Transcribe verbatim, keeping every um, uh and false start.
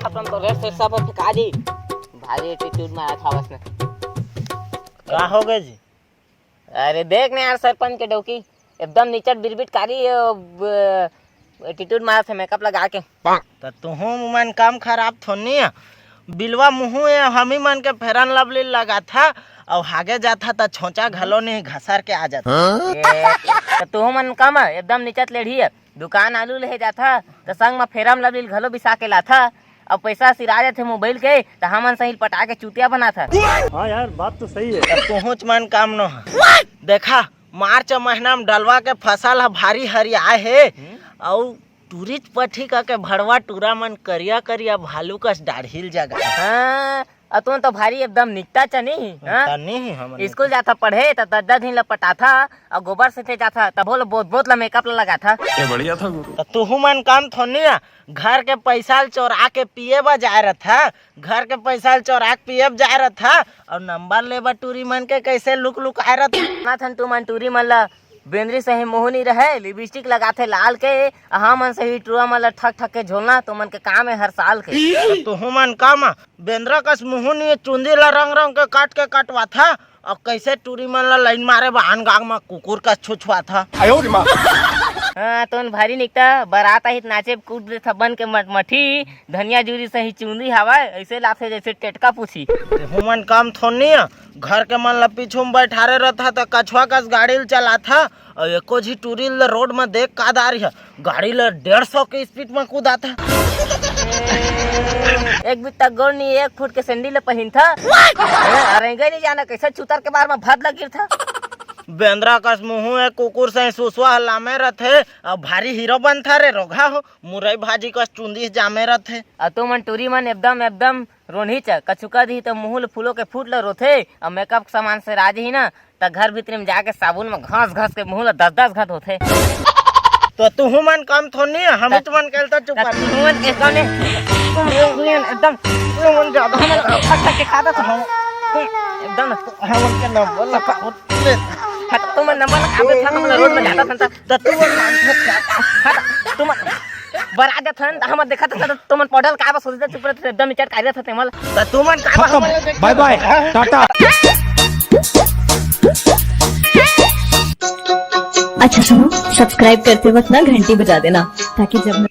अपन तो rate set सब फेंका दी। भारी एटीट्यूड मारत हवस न। का हो गए जी? अरे देख ना यार, सरपंच के डौकी एकदम निचट बिरबिट कारी, एटीट्यूड मारत हे मेकअप लगा के। त तुहू मन काम खराब थोनी है। बिलवा मुहू ये हमी मन के फेरन लवली लगाथा, अउ हागे जाथा त छोंचा घलो नहीं घसर के आ जाथा। ए, त तुहू मन काम है, एकदम निचट लेढ़ी है। दुकान आलू लेहे जाथा, त संग म फेरन लवली घलो बिसा के लाथा। अब पैसा सिरा जाथे मोबाइल के, त हमन सही पटा के चूतिया बनाथा। हाँ यार, बात तो सही है। त तुहूच मन काम नो हा। देखा, मार्च महीना में डलवा के फसल ह भारी हरियाए हे, अउ टूरिच पट्ठी का के भड़वा टूरा मन करिया करिया भालू कस डाढ़िल जगा। हाँ, अतुन तो भारी एकदम निकटा चनी, हाँ? तनी ही हमन स्कूल जाथा पढ़े, त दद्दा दिन ल पटाथा, अउ गोबर से थे जाथा, तभो ल बोत बोत ल मेकअप ल लगाथा। ये बढ़िया था गुरु। त तुहू मन काम थोनी आ, घर के पैसा ल चोरा के पिए बर जाए रथा, घर के पैसा ल चोरा के पिए बर जाए रथा, अउ नंबर ले बर टूरी मन के कैसे लुक लुक आए रथा। ना थन तुमन टूरी मन ल बेंदरी सही मुहू नी रहे, लिपस्टिक लगाथे लाल के, हमन सही टूरा मन ल ठक ठक के झोलना, तुमन के काम है हर साल के। त तुहू मन काम बेंदरा कस मुहू नी चुंदी ल रंग रंग के काट के कटवाथा, अउ कैसे टूरी मन ल लाइन मारे बर आन गांग म कुकुर कस छुछवाथा। हाँ, तोन भारी निकटा, बरात आही त नाचे कूद देथा बन के मट-, मठी, धनिया जूरी सही चुंदी हवय, ऐसे लाथे जैसे टेटका पूछी। तुहू मन काम थोनी आ, घर के मन ल पीछू म बैठारे रथा त कछुआ कस गाड़ी ल चलाथा, अउ एको झी टूरी ल रोड म देख का दारी ह, गाड़ी ल डेढ़ सौ के स्पीड म कूदाथा। एक बित्ता गोड़ नी, एक फुट के सैंडल ल पहिनथा। ए, अरेंगे नी जाना, कैसे चुतर के बार म भद लग गिरथा। बेंदरा कस मुहू ए कुकुर सही सुसवा ह लामे रथे, अउ भारी हीरो बनथा रे रोगहा हो, मुरई भाजी कस चुंदी जामे रथे। अउ तुमन टूरी मन एकदम, एकदम रोनही च, कछुका दिही त मुहू ल फूलो के फूट ल रोथे, अउ मेकअप के सामान से राज ही ना, त घर भीतरी में जाके साबुन में घस घस के मुंह ला दस दस घत होथे। तो तुहू मन कम थोनी, हम त-, तुमन कहल तो चुप त कर। तुहू मन एकदम ने, तुम लोग ने एकदम, तुम मन ज्यादा हमन खट खट के खाता था। एकदम ना। हमन के नंबर लगा, ले। हट, तुमन नंबर लगा, अबे था, हमन रोड में जाता था, त तुमन मानथे का? हट, तुमन बरा जात हन, त हमन देखत हन, त तुमन पढ़ल का बस होते, चुप रहते, एकदम इचट कारिया था तेमल। त तुमन का बस खत्म। हमन देख बाय बाय। टाटा। अच्छा सुनो, सब्सक्राइब करते वक्त ना घंटी बजा देना, ताकि जब